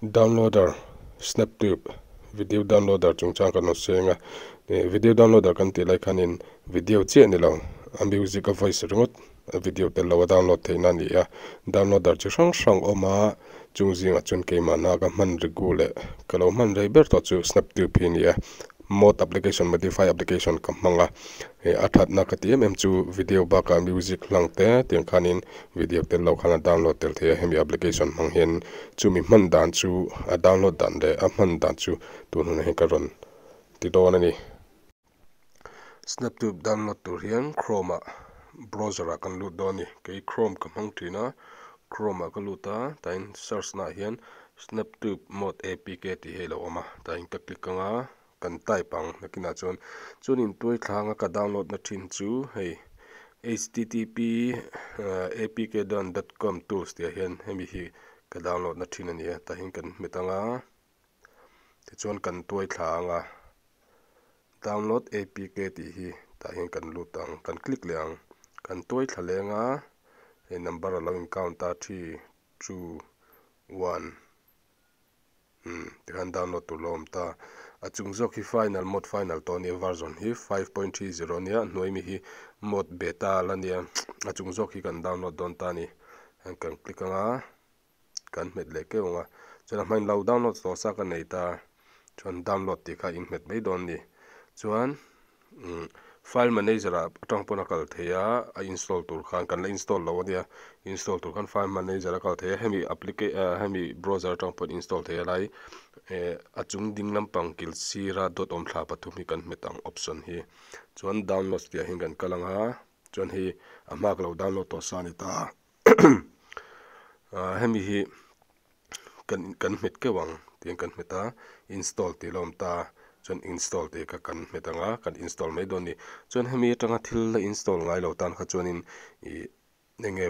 Downloader Snaptube video downloader chungchang kan rawn seng a, ih video downloader kan tih lai khanin video chiah ni lo a music a voice ringawt a video tel lo a download theihna a ni a, downloader chi hrang hrang a awm a, chung zingah chuan keimahna ka hman rigu leh ka lo hman rei ber tawh chu Snaptube hi a ni a. Mod application modify application ka hmang a, hei a thatna ka ti em em chu video bakah music hlang te tiang khanin video tel lo khan a download tel thei a, hemi application hmang hian chumi hman dan chu a download dan leh a hman dan chu tun hunah hian ka rawn ti dawn a ni. Snaptube download tur hian Chrome ah browser ah kan lut dawn a ni, kei Chrome ka hmang thin a, Chrome ah ka lut a, tain search naah hian Snaptube mod apk tih hi a lo awm a, tain ka click ang a, kan type ang nakinah chuan chuanin tuai thlang a ka download na thin chu hei http apkdone dot com tools tih ah hian hemi hi ka download na thin a ni a, tah hian kan hmet ang a, tichuan kan tuai thla ang a, download apk tih hi tah hian kan lut ang, kan click leh ang, kan tuai thla leng a, hei number a lo in count a three two one umm tikhan download tur lo awm ta a chung zawk hi final mod final tawh ania version hi 5.30 ania a hnuai mi hi mod beta la nia a chung zawk hi kan download dawn ta ani heng kan click anga kan hmet leh keuh ang a chuan a hmain lo download tawh sa ka nei ta chuan download tih kha in hmet mai dawn a ni chuan umm file manager ah atang pawn a kal thei a a install tur khan kan la install lo ania install tur khan file manager a kal thei a hemi applica ah hemi browser atang pawn install thei a lai eh a chung ding lampang kil sira dot awm thla pathum hi kan hmet ang option hi chuan downloads tih ah hian kan kal ang a chuan hei a hma ka lo download tawh sa a ni ta ah hemi hi kan kan hmet keuh ang tiin kan hmet a install tih a lo awm ta chuan install tih kha kan hmet ang a kan install mai dawn a ni chuan hemi atanga thil la install ngai lo tan kha chuanin ih eng nge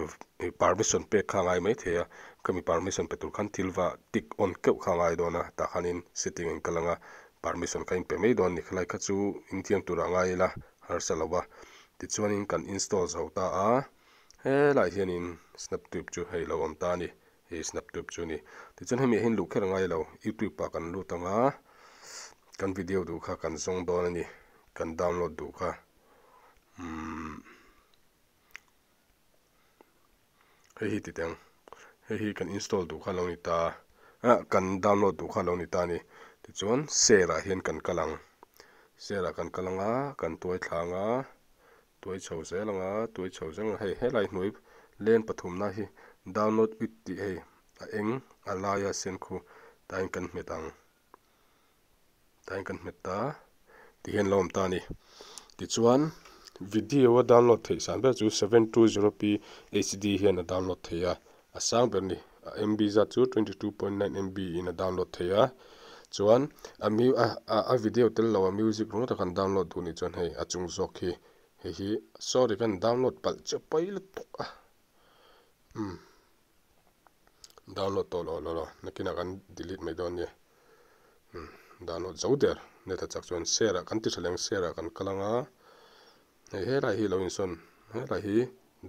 permission pek kha a ngai mai thei a khami permission pe tur khan thil va tick on keuh kha a ngai dawn a tah khanin setting in kal ang a permission kha in pe mai dawn a ni khalai kha chu inthiam turah ngai ila harsa lo va tichuanin kan install zo ta a helaiah hianin snaptube chu hei lo awm ta a ni. Hei Snaptube chu a ni. Tichuan hemi ah hian luh kher a ngai lo. Youtube ah kan lut ang a, kan video duh kha kan zawng dawn a ni. Kan download duh kha. Umm hei hi ti teh ang. Hei hi kan install duh kha a lo ni ta. Ah kan download duh kha a lo ni ta a ni. Tichuan share ah hian kan kal ang. Share ah kan kal ang a, kan tuai thla ang a. Tuai chho zel ang a, tuai chho zel ang a, hei helai hnuai lane pathumna hi download with tih hei a eng a laia sen khu tain kan hmet ang tain kan hmet ta tihian lo awm ta a ni. Tichuan video a download theih san ber chu 720p HD hian a download thei a, a sang ber a ni a MB zat chu 22.9 MB in a download thei a chuan a mu a a video tel lo a music ringawt a kan download duh nih chuan hei a chung zawk hi hei hi sorry kan download palh che pawi lutuk a umm download tawh lo lo lo nakinah kan delete mai dawn nia umm download zo der net a chak chuan share ah kan ti tha leng share ah kan kal ang a hei helai hi lo insawn helai hi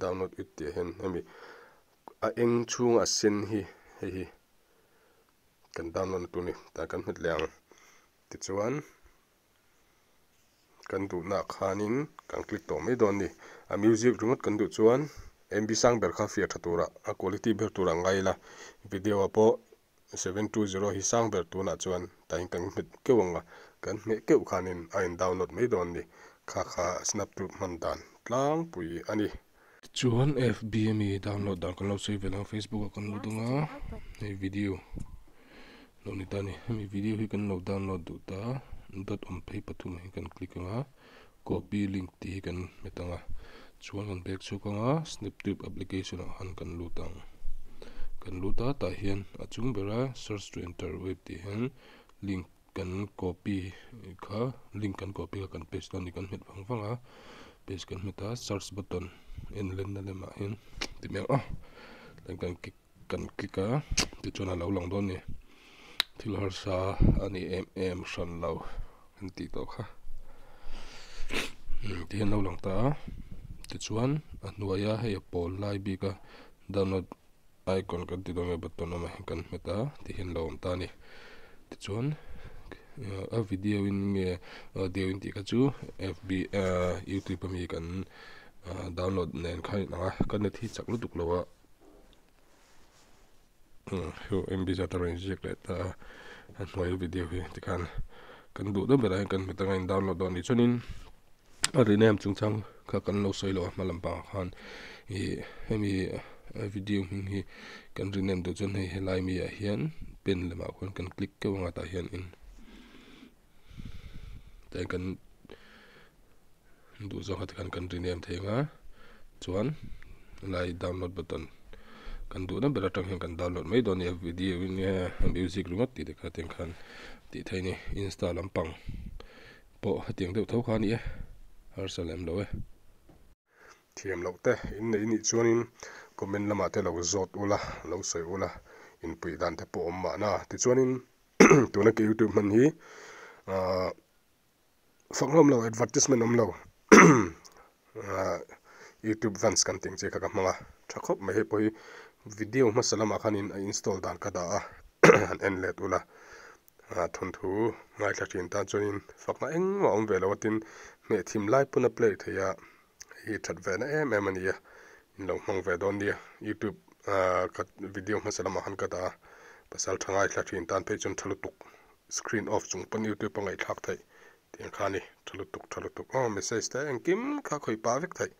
download it tih ah hian hemi a eng chhunga a sen hi hei hi kan download na tur a ni tah kan hmet leh ang tichuan kan duhna ah khanin kan click tawh mai dawn a ni a music ringawt kan duh chuan MB sang ber kha fiah tha turah a quality ber turah ngai ila video ah pawh 720 hi sang ber tunah chuan tain kan hmet keuh ang a kan hmeh keuh khanin a in download mai dawn a ni kha kha snaptube hman dan tlangpui a ni. Tichuan FB ami download dan kan lo sawi ve ang Facebook ah kan lut ang a hei video lo ni ta a ni hemi video hi kan lo download duh ta dot awm phei pathum hi kan click ang a copy link tih hi kan hmet ang a chuan kan back chhuak ang a snaptube application ah khan kan lut ang kan lut a tah hian a chung bera search to enter web tih hian link kan copy kha link kan copy kha kan paste dawn a ni kan hmet vang vang a paste kan hmet a search button en lenna lemah hian ti mai ang aw kan click kan click a tichuan a lo lang dawn a ni thil harsa a ni em em hran lo kan tih tawh kha tihian a lo lang ta a tichuan a hnuaia hei a pawl lai bik a download. Icon kan ti dawn nge button awm a kan hmet a tihian lo awm ta a ni. Tichuan a video in nge audio in tih kha chu fb youtube ami kan download nen khan a inang a ka net hi chak lutuk lo a heu mb zat a rawn inziak leh ta a a hnuai video hi tikhan kan duh deuh berah hian kan hmet anga in download dawn a nih chuanin a rename chungchang kha kan lo sawi lo a hma lampangah khan ih hemi video hming hi kan rename duh chuan hei helai mi ah hian pen lamah khuan kan click keuh anga tah hian in tah hian kan duh zawng kha tikhan kan rename thei anga chuan helai download button kan duhna ber atang hian kan download mai dawn a ni a video in nge music ringawt tih te kha tiang khan tih theih a ni insta lampang. Pawh hetiang deuh tho kha a ni e, harsa lem lo e. Thiam loh te in neih nih chuanin comment lamah te lo zawt ula, lo sawi ula, inpuih dan te pawh awm mahna. Tichuanin tuna ka youtube hman hi ahh fakhlawm lo advertisement awm lo youtube vans kan tih ang chi kha ka hmang a, tha khawp mai hei pawh hi video hmasa lamah khanin a install dan ka dah a han en let ula. Thawnthu ngaithla thin tan chuanin fakna engmah a awm ve lo a tin hmeh thim lai pawn a play thei a hei hi that ve na em em a ni a in lo hmang ve dawn nia youtube ka video hmasa lamah khan ka dah a pasal tha ngaithla thin tan phei chuan tha lutuk screen off chung pawn youtube a ngaihthlak theih tih ang kha a ni tha lutuk tha lutuk aw message te engkim kha khawih pah vek theih.